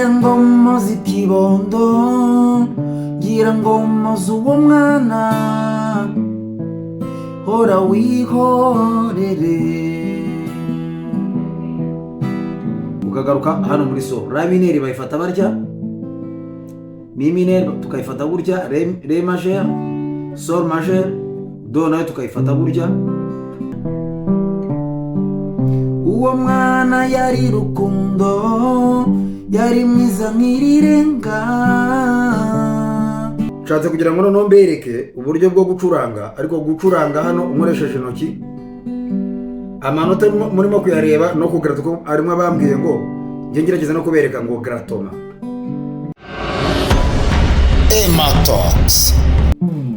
Ngira ngo mpoze ikibondo, ngira ngo mpoze uwo mwana, hora wihorere. Ukagaruka hano muri sol. La mineur bayifata batya, mi mineur tukayifata gutya, ré majeur, sol majeur, do nayo tukayifata gutya. Uwo mwana yari rukundo, yari mwiza nk'irirenga. Nshatse kugira ngo noneho mbereke uburyo bwo gucuranga, ariko gucuranga hano nkoresheje intoki. Amanota murimo kuyareba no kugarata, ko arimo abambwiye ngo njye ngerageza no kubereka ngo grattement. Emma Talks.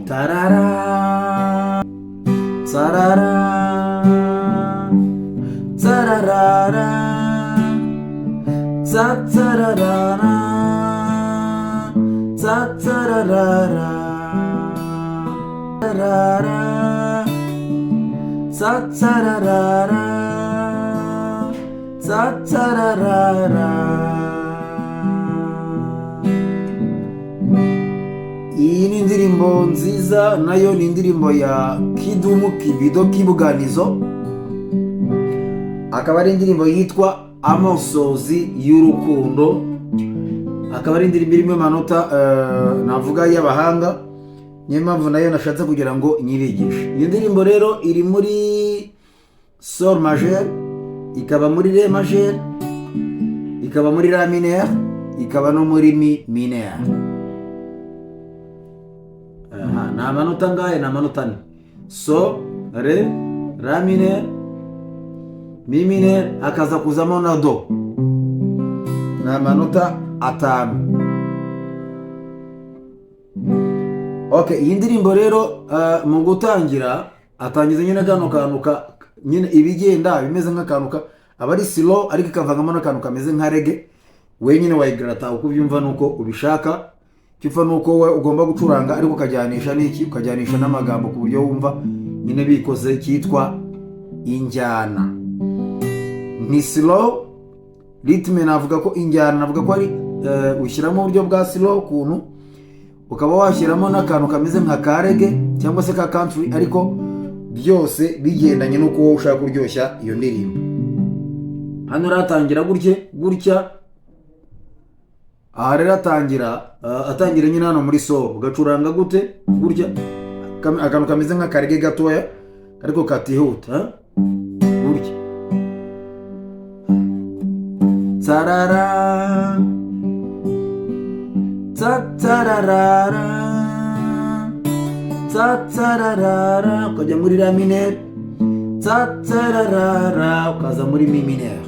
Tarara, tarara, tararara, tatararara, tatararara, tarara, tatararara, tatararara. Iyi ni indirimbo nziza, nayo ni indirimbo ya Kidumu Kibido Kibuganizo, akaba ari indirimbo yitwa Amosozi y'Urukundo, akaba ari indirimbo irimo amanota navuga y'abahanga. Niyo mpamvu nayo nashatse kugira ngo nyibigishe. Iyi ndirimbo rero iri muri sol majeur, ikaba muri ré majeur, ikaba muri la mineur, ikaba no muri mi mineur. Aha, ni amanota angahe? Ni amanota ane: sol, ré, la mineur, mi mineur, hakaza kuzamo na do. Ni amanota atanu. Okay, iyi ndirimbo rero mu gutangira atangiza nyine kano kantu ka nyine ibigenda bimeze nk'akantu ka aba ari slow, ariko ikavangamo n'akantu kameze nka reggae. We nyine wayigarata uko ubyumva nuko ubishaka. Icyo upfa nuko we ugomba gucuranga, ariko ukajyanisha n'iki? Ukajyanisha n'amagambo ku buryo wumva nyine bikoze cyitwa injyana. Ni slow rythme, navuga ko injyana, navuga ko ari ushyiramo uburyo bwa slow ukuntu, ukaba washyiramo n'akantu kameze nka ka reggae cyangwa se ka country, ariko byose bigendanye n'uko wowe ushaka kuryoshya iyo ndirimbo. Hano uratangira gutya gutya. Aha rero atangira nyine hano muri sol. Ugacuranga gute? Gutya, akantu kameze nk'aka reggae gatoya ariko katihuta, gutya: tarara, tatararara, tatararara, ukajya muri la mineur, tatararara, ukaza muri mi mineur,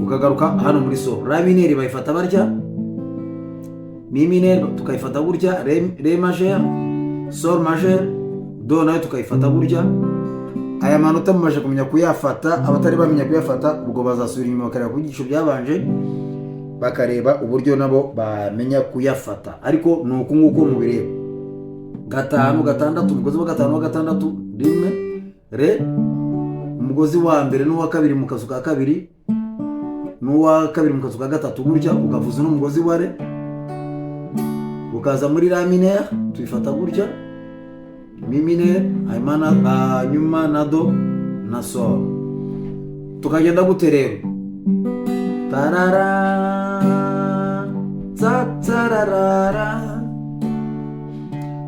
ukagaruka hano muri sol. La mineur bayifata batya, mi mineur tukayifata gutya, ré majeur, sol majeur, do nayo tukayifata gutya. Aya manota mumaze kumenya kuyafata. Abatari bamenya kuyafata ubwo bazasubira inyuma bakareba ku byigisho byabanje, bakareba uburyo nabo bamenya kuyafata. Ariko ni uku nguku mubireba: gatanu, gatandatu, umugozi wa gatanu, wa gatandatu, rimwe, ré, umugozi wa mbere n'uwa kabiri mu kazu ka kabiri n'uwa kabiri mu kazu ka gatatu, gutya ukavuza n'umugozi wa ré, ukaza muri la mineur, tuyifata gutya, mi mineur, hanyuma na do na sol. Tukagenda gute rero? Tarara, tatararara,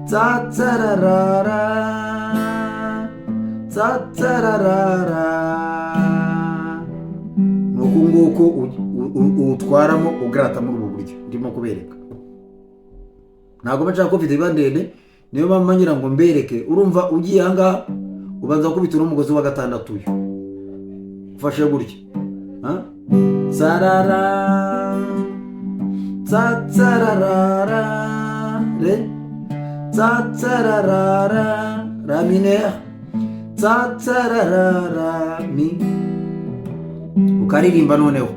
tatararara, tatararara. Ni uku nguku uwutwaramo, ugarata muri ubu buryo ndimo kubereka. Ntabwo nshaka ko video iba ndende, niyo mpamvu ngira ngo mbereke. Urumva ugiye ahangaha, ubanza gukubita uno mugozi wa gatandatu, uyu ufashe gutya. Ha? Sarara, tsatsararara, ré, tsatsararara, la mineur, tsatsararara, mi, ukaririmba noneho: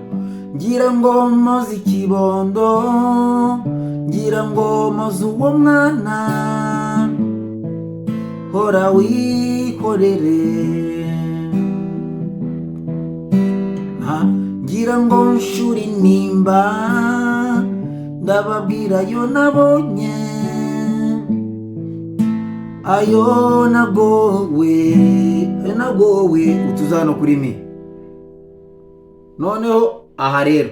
ngira ngo mpoze ikibondo, ngira ngo mpoze uwo mwana, hora wikorere. Ha, ngira ngo mpoze ikibondo, ngira Ngira ngo nshuri nimba, ndababwira ayo nabonye, ayo nagowe, ayo nagowe. Utuza hano kuri mi. Noneho aha rero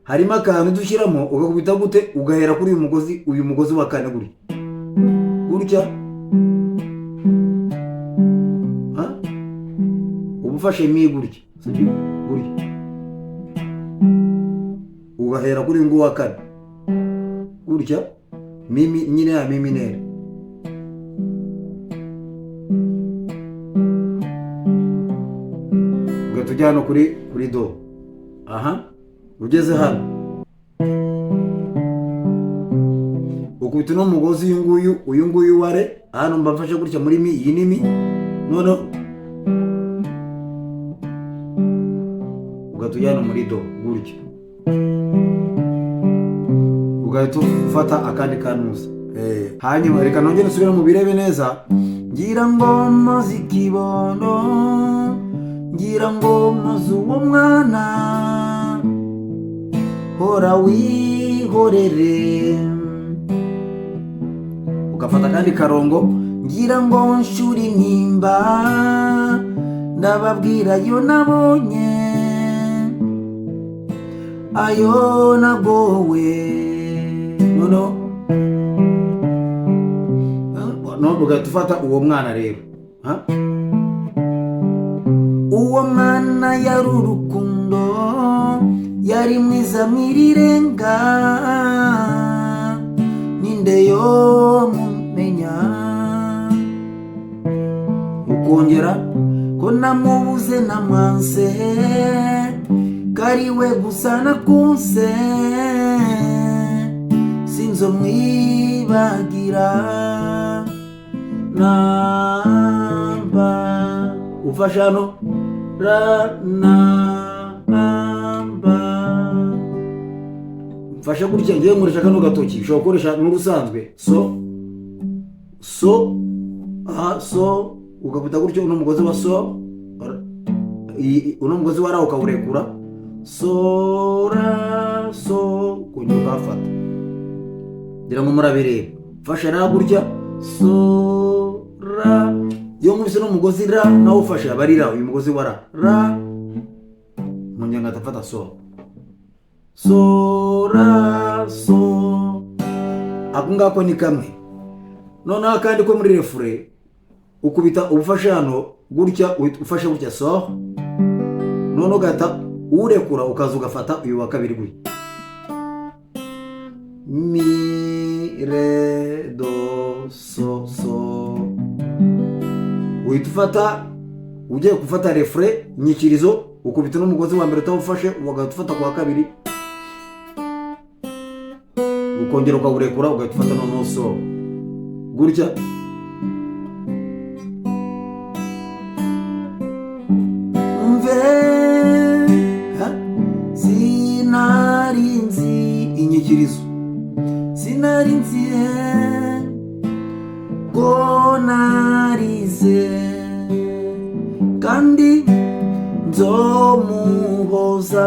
harimo akantu dushyiramo, ugakubita gute? Ugahera kuri uyu mugozi, uyu mugozi wa kane, gutya gutya. Ha? Uba ufashe mi gutya, sibyo? Gutya ugahera kuri uyu nguyu wa kane gutya, mi nyine ya mi mineur. Ugahita ujya hano kuri do. Aha ugeze hano ukubita uno mugozi, uyu nguyu, uyu nguyu wa re. Hano mba mfashe gutya muri mi, iyi ni mi. Noneho ugahita ujya hano muri do gutya, ugahita ufata akandi kanuza. Hanyuma reka nongere nsubire mu birebe neza. Ngira ngo mpoze ikibondo, ngira ngo mpoze uwo mwana, hora wihorere. Ugafata akandi karongo. Ngira ngo nshuri nimba, ndababwira ayo nabonye, ayo nagowe. Noneho no ugahita ufata uwo mwana rero. Ha? Uwo mwana yari urukundo, yari mwiza mwirirenga, ninde yo mumenya? Ukongera ko namubuze, namwanse, kariwe gusa nakunse, sinzomwibagira namba. Ufashe hano ra na ba, mfashe gutya. Ngiye nkoresha kano gatoki, ushobora gukoresha n'urusanzwe so so, aha so, ugakubita gutyo uno mugozi wa so, uno mugozi wa ra ukawurekura, so ra so, ukongera ukahafata. Ngira ngo murabireba. Mfashe ra gutya, so ra. Iyo nkubise n'umugozi ra nawe ufashe, aba ari ra, uyu mugozi wa ra ra, nkongera ngahita mfata so so ra so. Ako ngako ni kamwe. Noneho akandi ko muri refrain, ukubita ubufashe hano gutya, uhita ufashe gutya so, noneho ugahita uwurekura, ukaza ugafata uyu wa kabiri gutya, mi re do so so. Uhita ufata, ugiye gufata refrain, inyikirizo, ukubita n'umugozi wa mbere utawufashe, ugahita ufata ku wa kabiri, ukongera ukawurekura, ugahita ufata noneho so gutya. Mve ha? Sinari nzi inyikirizo, sinari nzi ko narize, kandi nzomuhoza.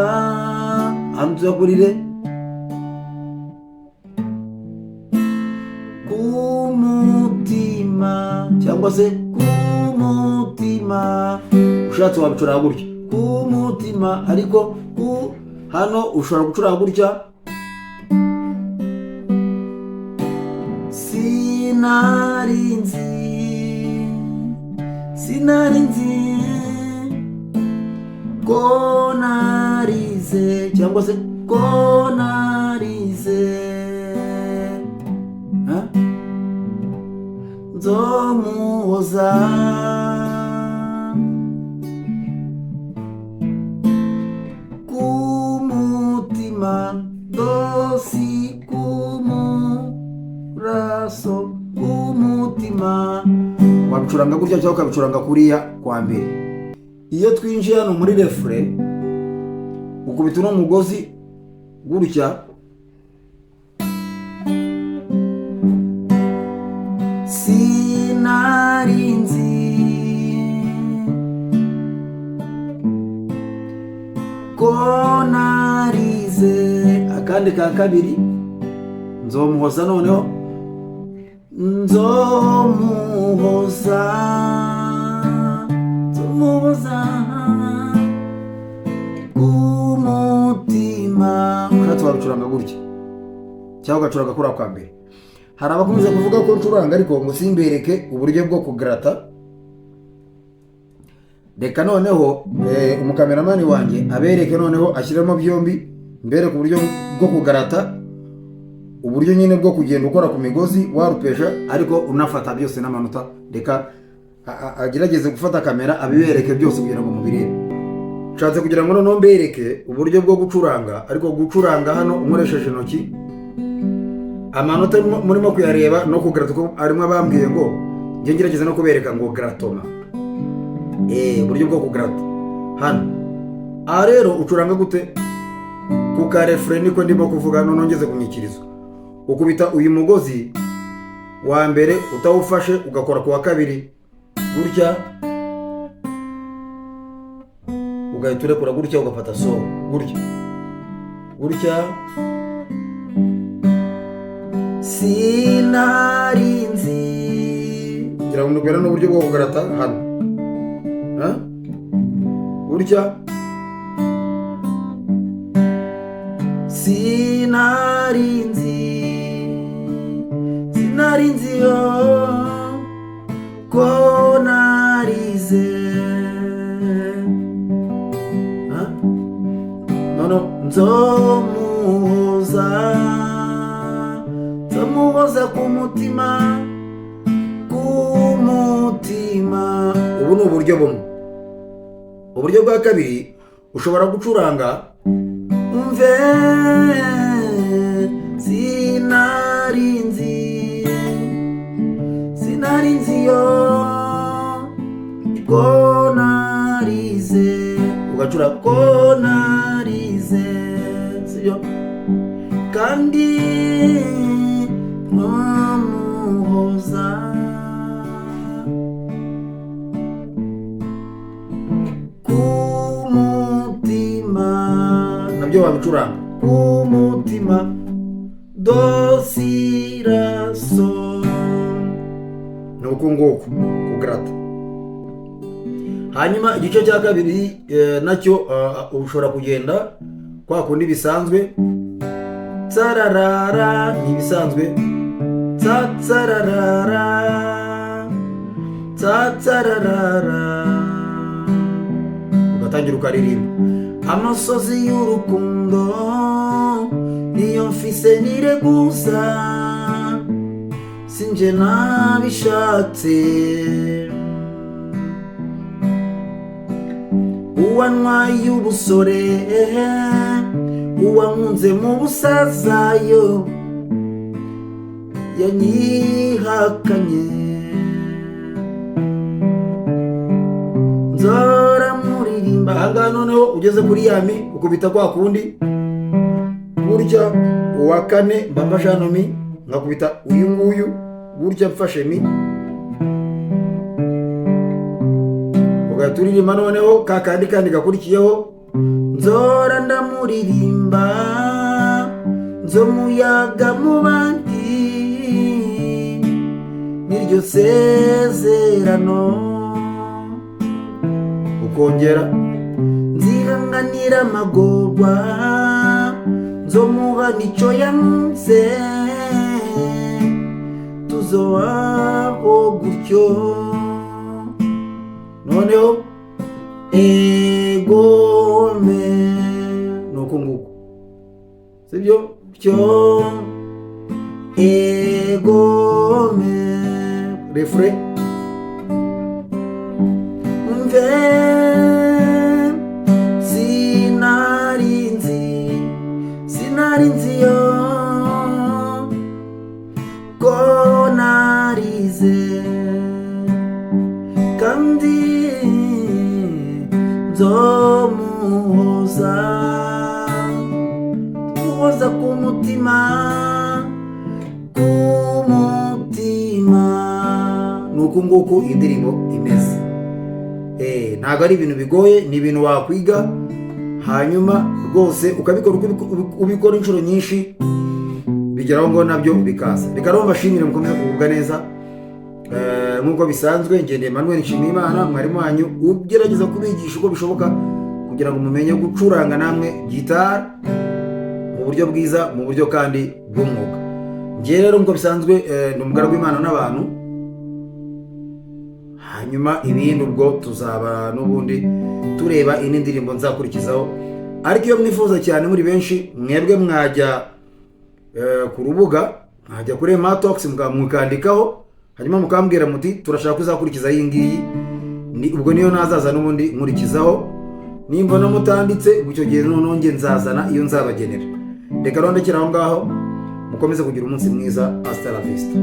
Hano tuyakurire kumutima, cyangwa se kumutima, ushatse wabicuranga gutya kumutima, ariko ku hano ushobora gucuranga gutya. Sinari nzi, sinari nzi ko narize, cyangwa se ko narize. Ha? Nzomuhoza kumutima, dosi kumuraso kumutima. Wabicuranga gutya cyangwa ukabicuranga kuriya kwa mbere. Iyo twinjiye hano muri refrain, ukubita uno mugozi gutya, sinari nzi ko. Akandi ka kabiri, nzomuhoza. Noneho nzomuhoza, nzomuhoza umutima. Ushatse wabicuranga gutya cyangwa ugacuranga kuriya kwa mbere. Hari abakunze kuvuga ko ncuranga ariko ngo simbereke uburyo bwo kugarata. Reka noneho umukameramani wanjye abereke, noneho ashyiremo byombi, mbereke uburyo bwo kugarata, uburyo nyine bwo kugenda ukora ku migozi warupeja ariko unafata byose n'amanota. Reka agerageze gufata kamera abibereke byose kugira ngo mubirebe. Nshatse kugira ngo noneho mbereke uburyo bwo gucuranga, ariko gucuranga hano unkoresheje intoki, amanota murimo kuyareba no kugarata, ko arimo abambwiye ngo njye ngerageze no kubereka ngo grattement, uburyo bwo kugarata hano. Aha rero ucuranga gute? Ku ka refrain niko ndimo kuvuga. Noneho ngeze ku nyikirizo, ukubita uyu mugozi wa mbere utawufashe, ugakora ku wa kabiri gutya, ugahita urekura gutya, ugafata sol gutya gutya. Sinari nzi, ngira ngo ndubwira n'uburyo bwo kugarata hano. Ha? Gutya. Sinari nzi, sinari nzi yo ko narize. Ha? Nono nzomuhoza, nzomuhoza ku mutima, ku mutima. Ubu ni uburyo bumwe. Uburyo bwa kabiri, ushobora gucuranga umve: sinari nzi, sinari nzi yo ko narize, ugacura ko narize, sibyo? Kandi nkamuhoza ku mutima. Nabyo wabicuranga ku mutima, do, si, la, sol. Ni uku nguku kugarata. Hanyuma igice cya kabiri nacyo ushobora kugenda kwa kundi bisanzwe. Tsararara ni ibisanzwe, tsatsararara, tsatsararara, ugatangira ukaririmba amosozi y'urukundo niyo mfise nireguza, sinjye nabishatse, uwanywaye ubusore, uwankunze mu busazayo yanyihakanye, nzora muririmba. Ahangaha noneho ugeze kuri ya mi, ukubita kwa kundi gutya. Uwa kane mba mfashe hano mi, nkakubita uyu nguyu gutya, mfashe mi, ugahita uririmba noneho ka kandi kandi gakurikiyeho: nzora ndamuririmba, nzomuyaga mu bandi, niryo sezerano. Ukongera: nzihanganira amagorwa, nzomuha nicyo yanze, tuzobaho gutyo. Noneho egome ni uku nguku, sibyo? Cyo egome, refrain: umve, sinari nzi, sinari nzi yo ko narize, kandi nzomuhoza, muhoza ku mutima, ku mutima. Ni uku nguku indirimbo imeze. Ntabwo ari ibintu bigoye, ni ibintu wakwiga. Hanyuma rwose ukabikora uko ubikora inshuro nyinshi, bigeraho ngo nabyo bikaza. Reka rero mbashimire, mukomeze kugubwa neza. Nk'uko bisanzwe, ngendeye Emmanuel Nshimiyimana, mwarimu wanyu ugerageza kubigisha uko bishoboka kugira ngo mumenye gucuranga namwe gitari mu buryo bwiza, mu buryo kandi bw'umwuga. Njye rero nk'uko bisanzwe, ni umugaragu w'Imana n'abantu. Hanyuma ibindi ubwo tuzaba n'ubundi tureba indi ndirimbo nzakurikizaho. Ariko iyo mwifuza cyane muri benshi, mwebwe mwajya ku rubuga, mwajya kuri Matox, mukandikaho, hanyuma mukambwira muti: "Turashaka ko uzakurikiza iyi ngiyi." Ni ubwo niyo nazaza n'ubundi nkurikizaho. Nimbona mutanditse, ubwo icyo gihe noneho njye nzazana iyo nzabagenera. Reka rero ndekere aho ngaho, mukomeze kugira umunsi mwiza. Hasta la vista.